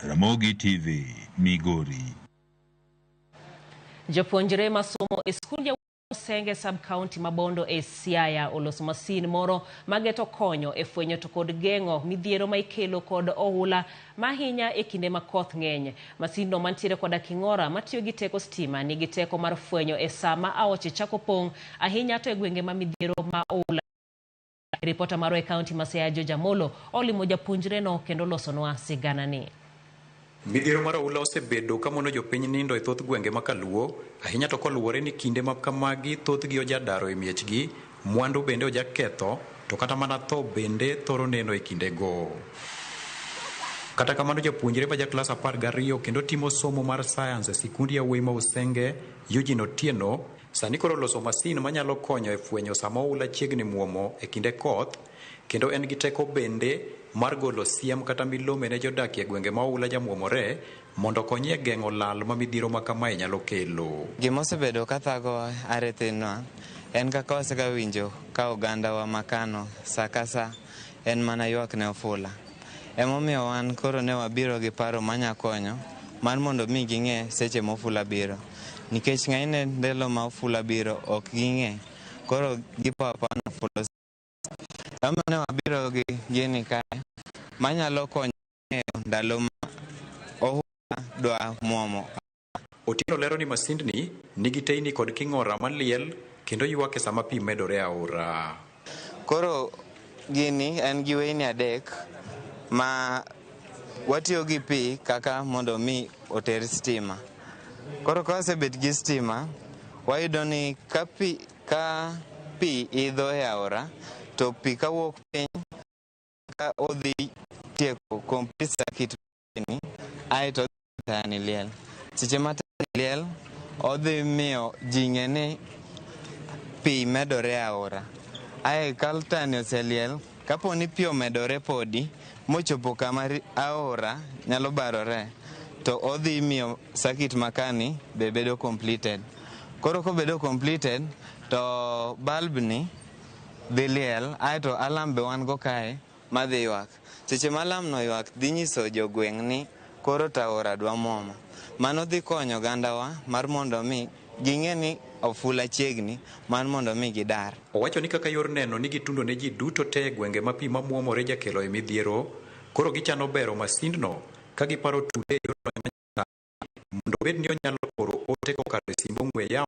Ramogi TV, Migori. Jopuonjre masomo e skul Usenge sub county ma Bondo e Siaya oloso masin moro mageto konyo e fwenyo to kod geng'o midhiero ma ikelo kod ohula ma ahinya e kinde ma koth ng'eny. Masinno mantiere koda king'ora matiyo gi teko stima nigi teko mar fwenyo e saa ma aoche chako pong' ahinya to e gwenge ma midhiero ma ohula. Ripota marwa e kaunti ma Siaya George Amolo olimo japuonjreno kendo olosonwa siganani. Midhiero mar oula osebedo ka mono jopiny nindo e thoth gwenge ma kaluo, ahinya to koluwore ni kinde ma kamagi thothgi ojadaro e miechgi, mwandu bende ojaketho, to kata mana tho bende thoro neno e kindego. Kata kamano japuonjre ma ja klas 12 kendo timo somo mar science e sikund yawuoyi ma Usenge, Eugene Otieno, sani koro oloso masin manyalo konyo e fwenyo sama oula chiegni muomo e kinde koth, kendo en gi teko bende mar golo siem kata milome ne jodak e gwenge ma oula jamuomore mondo okonyi e geng'o lal ma midhiero ma kamae nyalo kelo. Gima osebedo ka thagowa are thinwa en kaka wasega winjo ka ogandawa ma Kano sa ka sa en mana ywak ne ofula. Emomiyo wan koro ne wabiro gi paro manya konyo mar mondo mi ging'e seche ma ofula biro. Nikech ng'enyne ndelo ma ofula biro ok ging'e. Koro gipo apoya ni ofula. Emomiyo ne wabiro gi gini kae manyalo konyo ng'eyo ndalo ma ohula dwa muomo. Otieno lero ni masindni nigi teyni kod king'ora maliel kendo ywak e sama pi medore e aora. Koro gini en gi weyni adek ma watiyo gi pi kaka mondo mi oter stima. Koro ka wasebet gi stima, wayudo ni ka pi idho e aora, to pi kawuok piny ka odhi tieko complete circuit ni, aeto tayani liel. Seche ma tayani liel, odhi miyo ji ng'e ni pi medore e aora. Ae ka tayani oseliel, kapo ni pi omedore podi mochopo kama aora nyalo barore, to odhi miyo circuit makani be bedo completed. Koro kobedo completed, to bulb ni dhi liel, aeto alarm be wan go kae madhi ywak. Seche ma alarm no ywak dhi nyiso jogweng' ni koro to aora dwa muomo. Mano dhi konyo ogandawa mar mondo mi ging'e ni ofula chiegni mar mondo mi gidar. Owacho ni kaka yor neno ni gitundo ne ji duto te e gwenge ma pi mamuomore jakelo e midhiero, koro gichano bero masindno ka giparo tude e yor mondo obed ni onyalo oro ote kokalo e simb ong'we yamo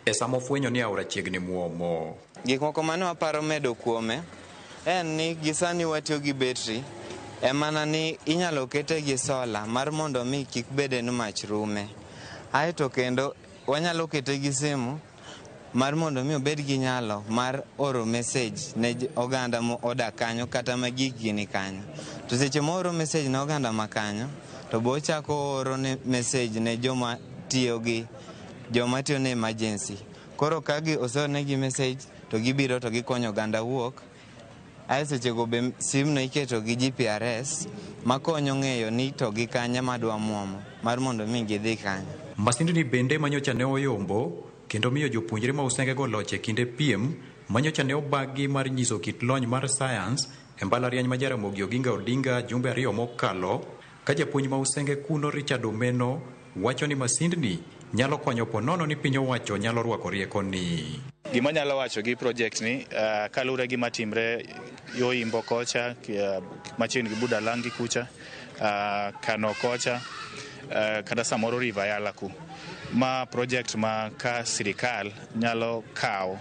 e sama ofwenyo ni aora chiegni muomo. Gik moko mane waparo medo kuome en ni gisani watiyo gi betri emana ni inyalo kete gi sola mar mondo mi kik bede ni mach rume. Aeto kendo wanyalo kete gi simu mar mondo mi obed gi nyalo mar oro message ne oganda modak kanyo kata ma gikgi ni kanyo. To seche mooro message ne oganda ma kanyo, to bo ochako ooro ne message ne joma tiyo gi joma tiyo ne emergency. Koro ka gi oseornegi message to gibiro to gikonyo oganda wuok. Ae sechego be simno iketo gi GPRS makonyo ng'eyo ni to gi kanye madwa muomo mar mondo mi gidhi kanyo. Masindni bende manyocha ne oyombo kendo miyo jopuonjre ma Usengego loch e kinde piem manyocha ne obagi mar nyiso kit lony mar science e mbalariany ma Jaramogi Oginga Odinga jumbe 2 mokalo ka japuonj ma Usenge kuno Richard Omeno wacho ni masindni nyalo konyo ponono ni piny owacho nyalo rwako rieko ni. Gima anyalo wacho gi project ni kaluwore gi matimre yo Imbo kocha machiegni gi Budalangi kucha, Kano kocha, kata samoro River Yala ku. Ma project ma ka sirikal nyalo kawo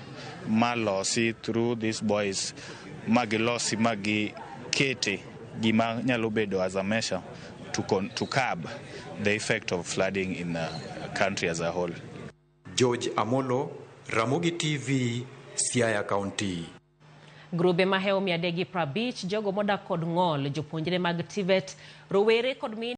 ma losi through these boys ma gilosi ma gikete gima nyalo bedo as a measure to curb the effect of flooding in the country as a whole. George Amolo, Ramogi TV, Siaya County. Grube mahewo 350 jogo modak kod ng'ol, jopuonjre mag TVET, rowere kod mine.